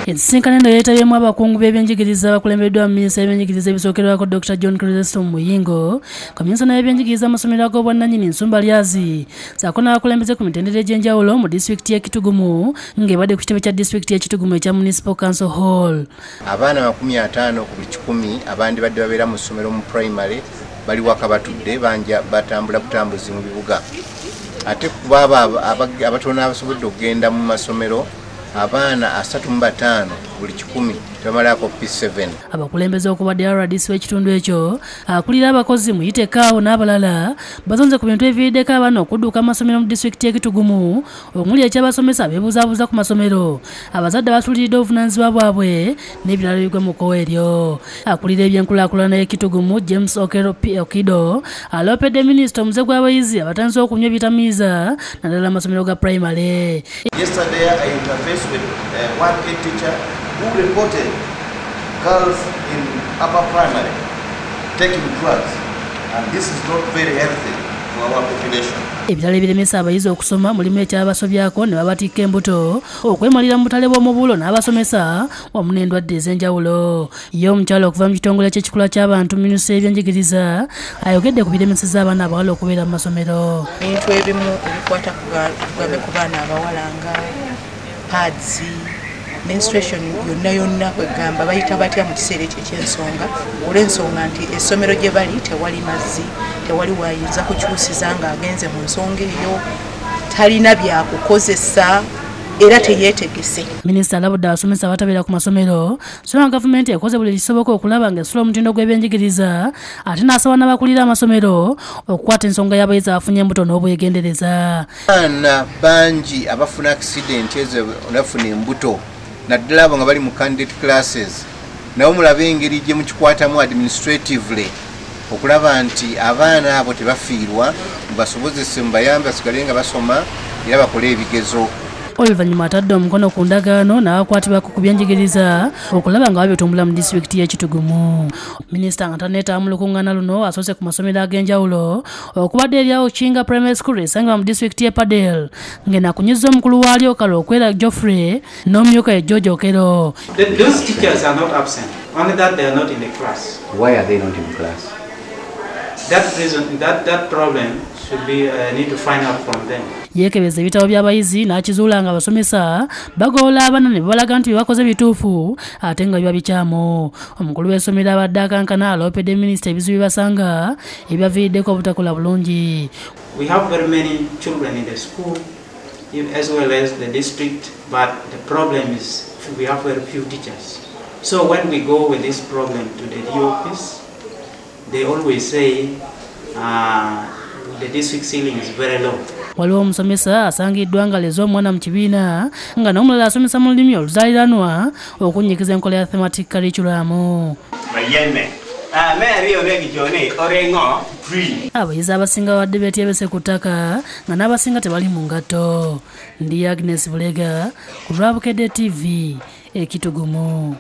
Ensisinkano eno yeetabyemu abakungu b'ebyenjigiriza abakulembeddwa minisita y'ebyenjigiriza ebisookerwako Dr. John Chrysostom Muyingo, kaminsona y'ebyenjigiriza amasomero ag'obwannannyini Nsumba Lyazi, ssaako n'abakulembeze ku mitendera egy'enjawulo mu disitulikiti y'e Kitugumu ng'ebadde ku kitebe kya disitulikiti y'e Kitugumu ekya Municipal Council Hall. Abaana 50 ku buli 100 abandibadde babeera mu ssomero mu primary bali waka batudde, banja batambula butambuzi mu bibuga. Ate kuba abatono abasobodde okugenda mu masomero, abaana 35 buli 100 tebamalako P7. Abakulembeze okubadde RDC w'ekitundu ekyo, akulira abakozi mu Itekaawo n'abalala bazonze ku bintu ebiviiriddeko abaana okudduka amasomero mu disitulikiti y'e Kitugumu, omuli eky'abasomesa abeebuzaabuza ku masomero, abazadde abasuuliridde obuvunaanyizibwa bwabwe n'ebirala ebigwa mu kkowe eryo. Akulira ebyenkulaakulana y'e Kitugumu James Okero P. Okido aloopedde minisita omuze gw'abayizi abatandise okunywa ebitamiiza naddala amasomero ga primary. Yesterday I interfaced with one head teacher who reported girls in upper primary taking drugs, and this is not very healthy for our population. Ebirala ebiremesa abayizi okusoma mulimu ekyabasobyako ne babatikka embuto, okwemalira mu butale bw'omubuulo n'abasomesa wamu n'endwadde ez'enjawulo. Ye omukyala okuva mu kitongole ky'ekikula ky'abantu minisitule y'ebyenjigiriza ayogedde ku biremeseza abaana abawala okubeera mu masomero. Ebintu ebimu ebikwata kugambe ku baana abawala nga pads, menstruation yonna yonna, kwegamba bayita batya mu kiseera ekyo eky'ensonga, olw'ensonga nti essomero gye bali tewali mazzi, tewali wayinza kukyusiza ng'agenze mu nsonga eyo, talina byakukozesa era teyeetegese. Minisita alabudde abasomesa abatabeera ku masomero so nga gavumenti ekoze buli kisoboka okulaba ng'esula omutindo gw'ebyenjigiriza, ate n'asaba n'abakulira amasomero okukwata ensonga y'abayizi abafunye embuto n'obwegendereza. Abaana bangi abafuna accident ezo nafuna embuto, naddala abo nga bali mu candidate classes, nabo mulabe engeri gye mukikwatamu administratively okulaba nti abaana abo tebafiirwa, mubasobozese mubayambe basigale nga basoma era bakole ebigezo. Oluvannyuma atadde omukono ku ndagaano n'abakwatibwako ku byenjigiriza okulaba nga babitumbula mu disitulikiti y'e Kitugumu. Minisita nga tanneetaba mu lukuŋŋaana luno asoose ku masomero ag'enjawulo okubadde erya Okinga Primary School esangibwa mu disitulikiti y'e Padel, ng'enakunyizza omukulu waalyo Kalokwera Geoffrey n'omumyuka ye George Okero. Those teachers are not absent, only that they are not in the class. Why are they not in class? That reason, that problem should be need to find out from them. Yeekebeza ebitabo by'abayizi n'akizuula nga abasomesa bagoola abaana ne babalaga nti bye bakoze bituufu ate nga biba bikyamu. Omukulu w'essomero abadde akankana aloopedde minisita ebizibu bye basanga ebibaviiriddeko obutakola bulungi. We have very many children in the school as well as the district, but the problem is we have very few teachers. So when we go with this problem to the DO office, they always say the district ceiling is very low. Waliwo omusomesa asangiddwa ng'aleze omwana mu kibiina nga n'omulala asomesa mu lulimi oluzaaliranwa okunnyikiza enkola ya thematic curriculum. Abayizi abasinga babadde beetyebese ku ttaka nga n'abasinga tebali mu ngatto. Ndi Agnes Bulega ku lwa Bukedde TV e Kitugumu.